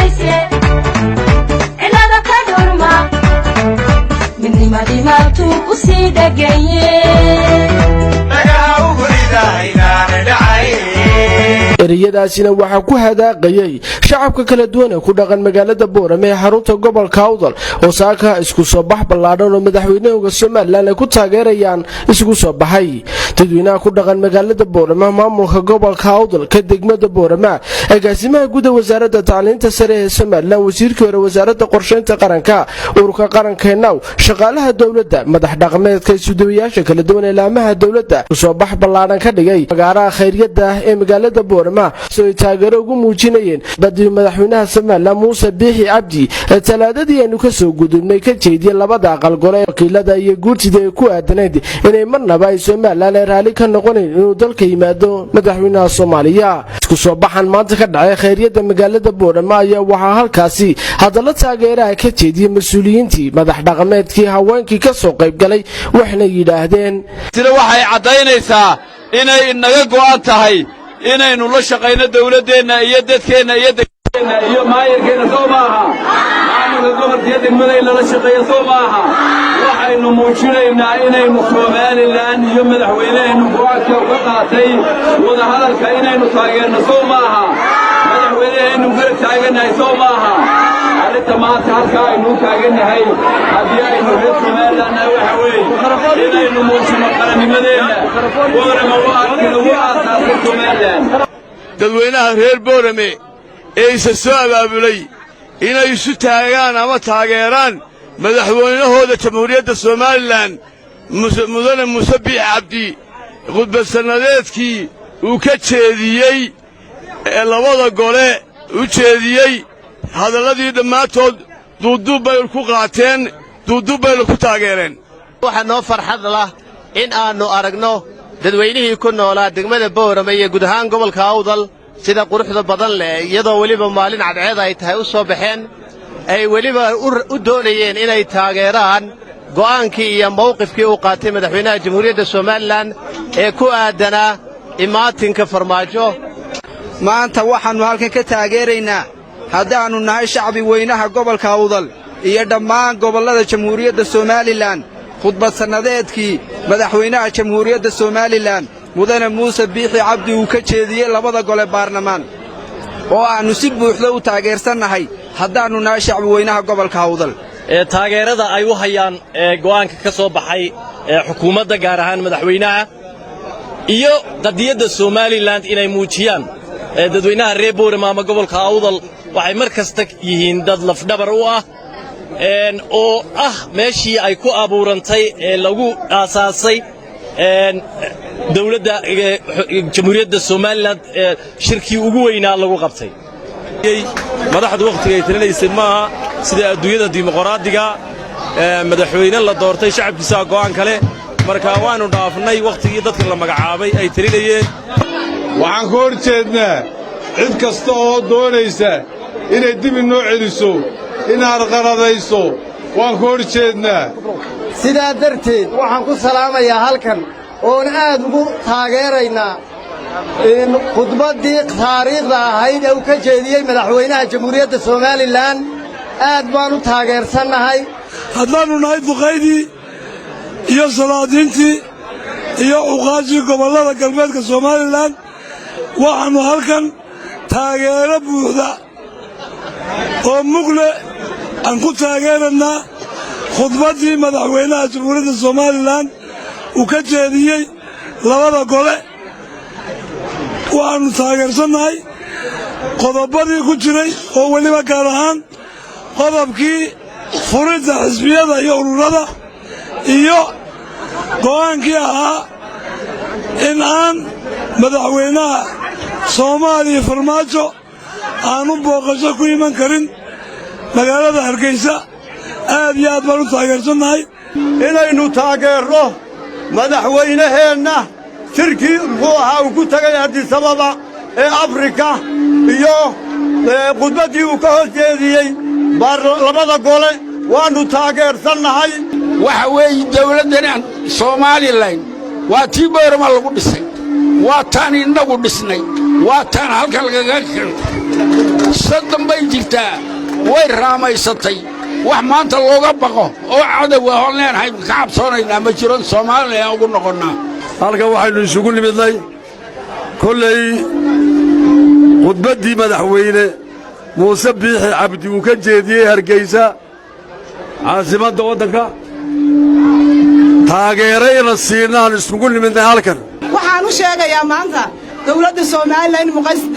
Dhigayse cilada ka dhurma, midnimadii maantuu ku sii dhagaye. Dhagaha ugu rida inaana dhacay. Ereyadaasina waxaa ku hadaaqayay shacabka kala duwan ee ku dhaqan magaalada Boorame ee xarunta gobolka Awdal, oo saaka isku soo bax ballaadhan oo madaxweynaha Somaliland ay ku taageerayaan isugu soo baxay. Dadweynaha ku dhaqan magaalada Boorame, maamulka gobolka Awdal, ka degmada Boorame, agaasimaha guud ee Wasaaradda Tacliinta Sare ee Somaliland, wasiirkii hore Wasaaradda Qorsheynta Qaranka, ururka qaranka now, shaqaalaha dowladda, madax dhaqameedka, isudawayaasha kala duwan ee laamaha dowladda, soo bax ballaadhan ka dhigay magaaraha khayryada ah ee magaalada Boorama, si ay taageero ugu muujinayeen badii madaxweynaha Somaliland Muuse Biixi Cabdi ee Talaadadii aynu kasoo gudubnay ka jeediyey labada aqal gole, wakiilada iyo guurtida, ee ku aadanayd inay marnaba ay Somaliland ay raalli ka noqonayn inuu dalka yimaado madaxweynaha Soomaaliya. Isku soo baxan maanta ka dhacay khayryada magaalada Boorama ayaa waxaa halkaasi hadallo taageeraha ka jeediyey mas-uuliyiintii, madax dhaqameedkii, haweenkii ka soo qaybgalay, waxna yidhaahdeen: Sida waxay caddaynaysaa inay inaga go'an tahay inaynu la shaqayno dawladdeenna iyo dadkeenna iyo degmadeenna iyo maayarkeenna, soo maaha? Maamulka gobolka iyo degmada in lala shaqeeyo, soo maaha? Waxaynu muujinaynaa inaynu Somaliland iyo madaxweyneheennu go'aanka uga qaatay wadahadalka inaynu taageerno, soo maaha? Madaxweyneheennu garab taagannahay, soo maaha? Arrinta maanta halkaa aynu u taagannahay, haddii aynu reer Somaliland nahay, waxa weeye inaynu muujinno qarannimadeenna. Boorama waa halkii lagu aasaasay Somaliland. Dadweynaha reer Boorame ee isa soo abaabulay inay isu taagaan ama taageeraan madaxweynahooda Jamhuuriyadda Somaliland, Mudane Muuse Biix Cabdi, khudbad sannadeedkii uu ka jeediyey ee labada gole u jeediyey, hadalladii dhammaantood duuduub bay ku qaateen, duuduub bayna ku taageereen. Waxaa noo farxad lah in aannu aragno dadweynihii ku noolaa degmada Boorama iyo guud ahaan gobolka Awdal sida quruxda badan leh, iyadoo weliba maalin cadceed ay tahay, u soo baxeen, ay weliba u doonayeen inay taageeraan go'aankii iyo mawqifkii uu qaatay madaxweynaha Jamhuuriyadda Somaliland ee ku aaddanaa imaatinka Farmaajo. Maanta waxaannu halkan ka taageeraynaa, haddaannu nahay shacbi weynaha gobolka Awdal iyo dhammaan gobollada Jamhuuriyadda Somaliland, khudbad sannadeedkii madaxweynaha Jamhuuriyadda Somaliland, Mudane Muuse Biixi Cabdi, uu ka jeediyey labada gole baarlamaan, oo aannu si buuxda u taageersannahay haddaannu nahay shacbi weynaha gobolka Awdal. Taageerada ay u hayaan go'aanka ka soo baxay xukuumadda, gaar ahaan madaxweynaha, iyo qadiyadda Somaliland inay muujiyaan. Dadweynaha reer Boorama ama gobolka Awdal waxay mar kasta yihiin dad lafdhabar u ah, oo ah meeshii ay ku abuurantay ee lagu aasaasay dowladda Jamhuuriyadda Somaliland, shirkii ugu weynaa lagu qabtay. Madaxdu wakhtigay talinaysay maaha sida adduunyada dimuqraadiga. Madaxweyne la doortay shacabkiisaa go'aan kale. Marka waannu dhaafnay wakhtigii dadka la magacaabay ay talinayeen. Waxaan ka hor jeednaa cid kasta oo doonaysa inay dib inoo celiso, inaad qaladayso. Waan ka hor jeednaa. Sidaa darteed waxaan ku salaamayaa halkan oon aad ugu taageeraynaa khudbaddii taariikhda ahayd ee uu ka jeediyey madaxweynaha Jamhuuriyadda Somaliland. Aad baan u taageersannahay. Haddaannu nahay duqaydii iyo salaadiintii iyo cuqaashii gobollada galbeedka Somaliland, waxaannu halkan taageero buuxda oo mugle aan ku taageerannaa khudbaddii madaxweynaha Jamhuuriyadda Somaliland uu ka jeediyey labada gole. Waxaannu taageersannahay qodobadii ku jiray, oo weliba gaar ahaan qodobkii furidda xisbiyada iyo ururada, iyo go'aankii ahaa in aan madaxweynaha Soomaaliya Farmaajo aanu booqasho ku iman karin magaalada Hargeysa. Aad iyo aad baan u taageersannahay. Inaynu taageerno madaxweynaheenna shirkii muxuu ahaa uu ku tegay Addis Ababa ee Afrika iyo khudbaddii uu ka hor jeediyey labada gole, waannu taageersannahay. Waxa weeye, dawladdan Somaliland waa tii Boorama lagu dhisay, waa taan innagu dhisnay, waa taan halkan lagaga keenay. 30 bay jirtaa. jirtaa way raamaysatay. Wax maanta looga baqo oo cadow ah oon leenahay ka cabsoonaynaa ma jiro. Soomaaliya ugu noqonnaa. Halkan waxaynu isugu nimidnay kollay khudbaddii Madaxweyne Muuse Biixi Cabdi uu ka jeediyey Hargaysa, caasimadda waddanka. Taageerayna siinaan isugu nimidnay halkan. Waxaan u sheegayaa maanta dawladda Somalilan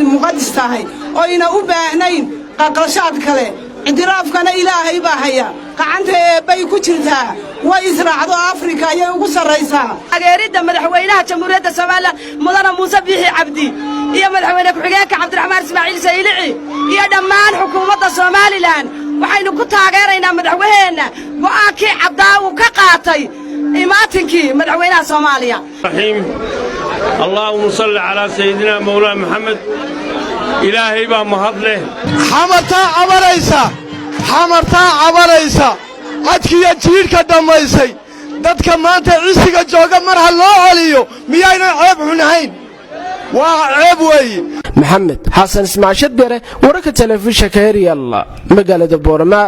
in muqadis tahay oyna u baahnayn qaqlashaad kale. Ictiraafkana Ilaahay baa haya, gacanta Eebbay ku jirtaa. Way israacdo, Afrika ayay ugu sarraysaa. Taageeridda madaxweynaha Jamhuuriyadda Somalilan, Mudane Muuse Biixi Cabdi, iyo madaxweyne ku-xigeenka Cabdiraxmaan Ismaaciil Saylici iyo dhammaan xukuumadda Somalilan, waxaynu ku taageeraynaa madaxweyheenna go'aankii caddaa uu ka qaatay imaatinkii madaxweynaha Soomaaliya. Raxiim, اللهم صل على سيدنا مولانا محمد. Ilaahay baa mahad leh. Xamartaa cabanaysa, Xamartaa cabanaysa, cadkiiyo jiidhka dhammaysay. Dadka maanta cisiga jooga mar ha loo celiyo, miyaynan ceeb xunahayn? Waa ceeb weeye. Maxamed Xasan Ismaashad Bere, wararka telefishinka Eryal, magaalada Boorama.